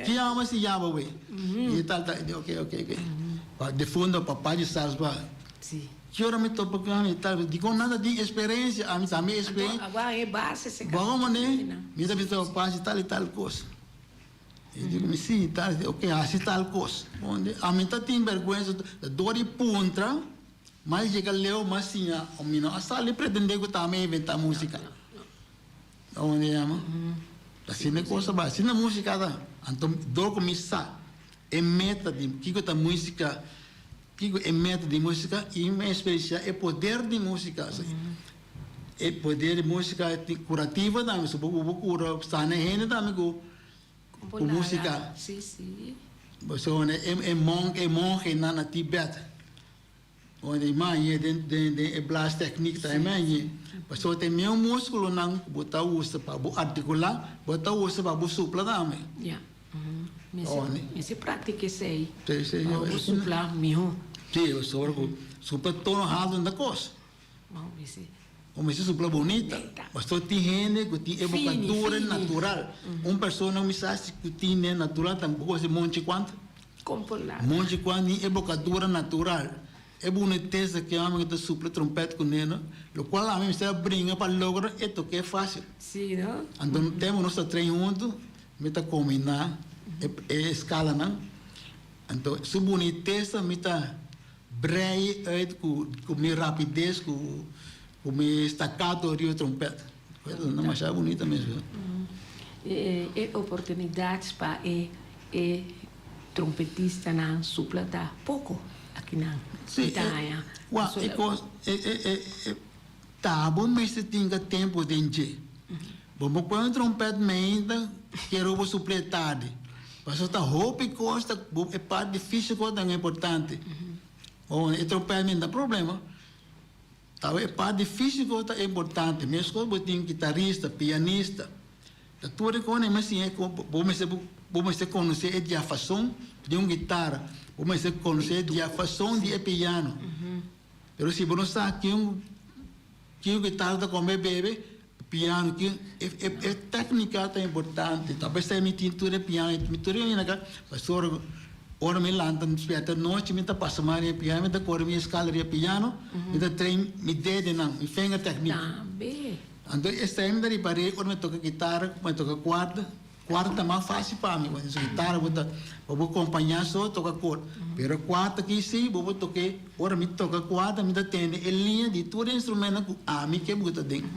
Ki amo a siña bo we? I tal tal, di oke oke oke. Pa defundo papa di sars ba. Ki ora mi topa ku ami tal, dikon nan ta tin eksperensia, ami tambe eksperensia. Anto abo a e base se Bo mane, mi ta bisa papa hasi tal i tal kos. E di ku mi si tal, oke hasi tal kos. Ami ta tin bèrgwensa dor di puntra. Mas yega leu mas siña, mi no a sali pretende ku ta ami a inventa musika. Unda yama? Asina e kos ta bai, asina músika ta. Anto dor ku mi sa e meta di kiko ta músika, kiko e meta di músika i mi a eksperensiá e poder di músika. E poder di músika tin kurativo tambe, so bo bo kura sana hende tambe ku ku músika. Pasobra e monk e monhenan na Tibet. Ora di mañe den den den e blaas techniek ta e mañe. Pasobra ta e meun muskulonan ku bo ta usa pa bo artikulá, bo ta usa pa bo supla tambe. Ya. Mester praktika esei pa bo supla mihó. Si, pasobra ku supla tono haltu no ta kos. Bo mester supla bunita. Pasobra tin hende ku tin e bokadura natural. Un persona ku mi sa si ku tin natural tampoko a hasi monchi kuantu. Monchi kuan tin e bokadura natural, e bunitesa ke homi ku ta supla trompèt kuné no, lokual ami mester a bringa pa logra e tok'é fásil. Anto tempu nos ta train huntu, mi ta kombiná e eskalanan, anto su bunitesa mi ta brei uit ku mi rapides, ku mi staccato riba e trompèt. Ta masha bunita mes. E oportunidat pa e E trompetistanan supla ta poko akinan. Sí, Ta haña. Wak, e kos, e, e, e, e, ta bo mester tinga tempu den dje. Bo por pone un trompèt meinta, kere bo supl'é tardi. Pasobra ta hopi kos ta, bo, e parti físiko ta importante. Bo, e trompèt meinta problema. Ta e parti físiko ta importante. Meskos bo tin kitarista, pianista. Ta tur e kosnan mester siña kon bo mester bo mester konosé e diafason di un gitara, bo mester konosé e diafason di e piano. Pero si bo no sa kin kin gitara ta kome bebe, piano kin e e e téknika ta importante. Ta p'esei mi tin tur e piano, mi tur e hende ka pasobra ora mi lanta mi spièrta nochi mi ta pasa mas riba e piano, mi ta kore mi eskala riba e piano, mi ta train mi dedenan, mi finger technique. Tambe. Anto e stem ta ripar'é ora mi toka kitara ku mi toka kuarta. Kuarta ta mas fásil pa mi, pasobra kitara bo ta bo por kompañá so toka kor. Pero kuarta aki sí bo por tok'é, ora mi toka kuarta mi ta tende e liña di tur e instrumentonan ku ami ke buta den.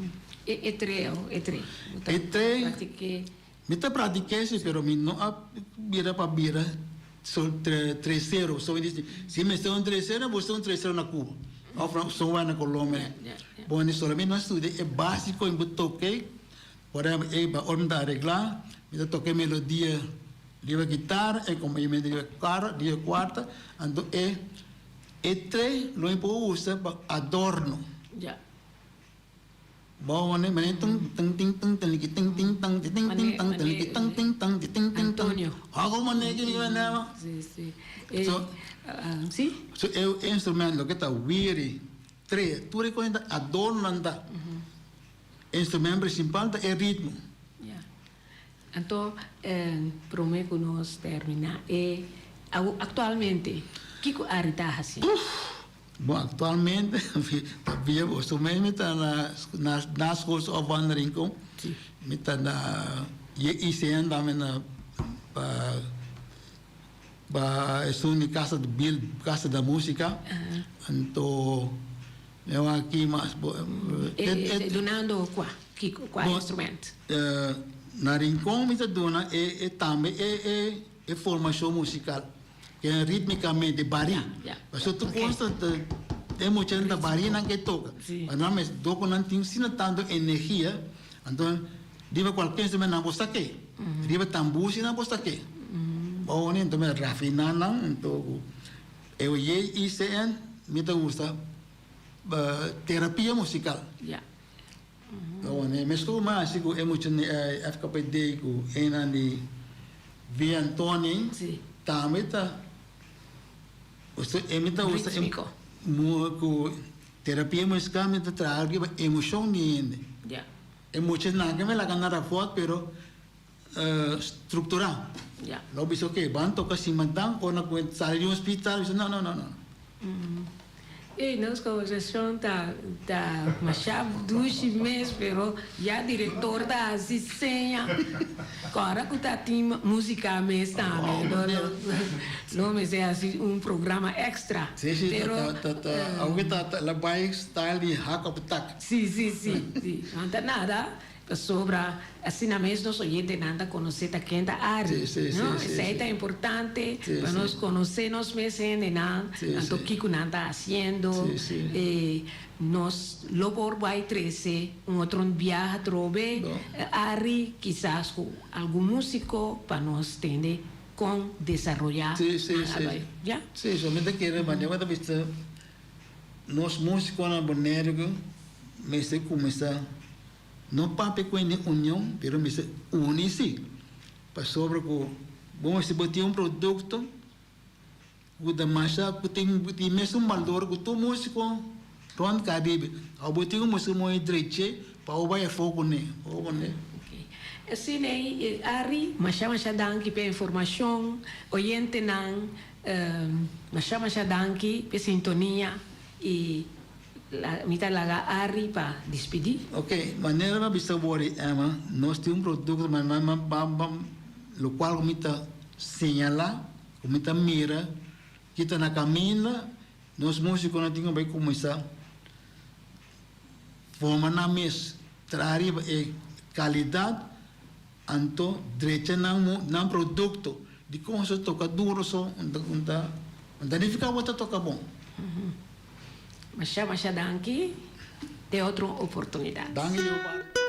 E e treo, e tre. Bo ta E tre, praktik'é. mi ta praktik'é sí, pero mi no a bira pa bira so tre tresero. So mi di si mester un tresero, buska un tresero na Cuba òf na somewhere na Colombia. Bon, di solamente mi a studia e básiko i bo toke, por ehempel, e ba ora mi ta areglá, mi ta toka e melodia riba kitara, e kompañamento riba kara, riba kuarta, anto e e tre lo mi por usa pa adorno. Ya. Bo mane mane tun tun tin tun tun liki tin tin tan ti tin tin tan tun liki tan tin tan ti tin tin tan. Antonio. Ago mane ki mi mane ma. Si, si. E, So, si? So e instrumento loke ta wiri, tre, tur e cosa ta adornonan ta. E instrumento principal ta e ritmo. Ya. Anto, prome ku nos termina, e actualmente kiko Ari ta hasi? Bon, actualmente ta bia bo su mes mi ta na na naschoolse opvang na Rincon. Mi ta na JICN tambe na pa pa esun di casa di bil casa da musica. Anto mi a wak aki mas bo E dunando kua? Kiko? Kua instrument? Na Rincon mi ta duna e e tambe e e e formacion musical. Ke ritmicamente bari. Pasobra tur cos ta e muchanan ta bari nan ke toca. Pa nan mes dor cu nan tin asina tanto energia, anto riba cualkier instrumento nan por sa ke. Riba tambor si nan por sa ke. Bou anto mi a rafiná nan anto e JICN mi ta gusta terapia musikal. Awor meskos ku mi a hasi ku e mucha FKPD ku enan di Via Antoni tambe ta mi ta usa ku terapia musikal mi ta traha riba emoshon di hende. E muchanan ke mi laga na rapòrt pero strukturá. Lo bisa oke ban toka simantan ora ku e sali di hospital bisa no no no no. Ey nos conversacion ta ta masha dushi mes pero ya director ta haci seña cu ora cu ta tin musica mes tambe lo lo lo mester haci un programa extra Si si ta ta ta aunke ta ta la bay style di hak op tak. Si si si si no ta nada Pasobra asina mes nos oyentenan ta konosé ta ken ta Ari, no? Esei ta importante pa nos konosé nos mes hendenan, anto kiko nan ta hasiendo. Nos lo por bai trese un otro biaha atrobe Ari, kisas ku algun músiko pa nos tende kon desaroyá nan a bai. Ya? Sí, so mi ta kere manera ku ta bisa nos músikonan Boneiru mester kuminsá no papia ku hende union pero mester uni si pasobra ku bo mester bo tin un produkto ku ta masha ku tin e mesun balor ku tur músiko rònt Karibe abo bo tin un músiko moe dreche pa bo bai afó kuné bo kuné. Asina ei Ari, masha masha danki p'e informashon, oyentenan masha masha danki p'e sintonia i Mi ta laga Ari pa dispidí. Ok, manera mi a bisa bo ori Emma, nos tin un produkto ma ma ma ma lokual ku mi ta señalá, ku mi ta mira ki ta na kaminda, nos músikonan tin ku bai kuminsá forma nan mes, traha riba e kalidat, anto drecha nan nan produkto. Dikon so toka duro so un ta un ta un ta nifiká bo ta toka bon. Masha masha danki te otro oportunidad. Danki Leopardo.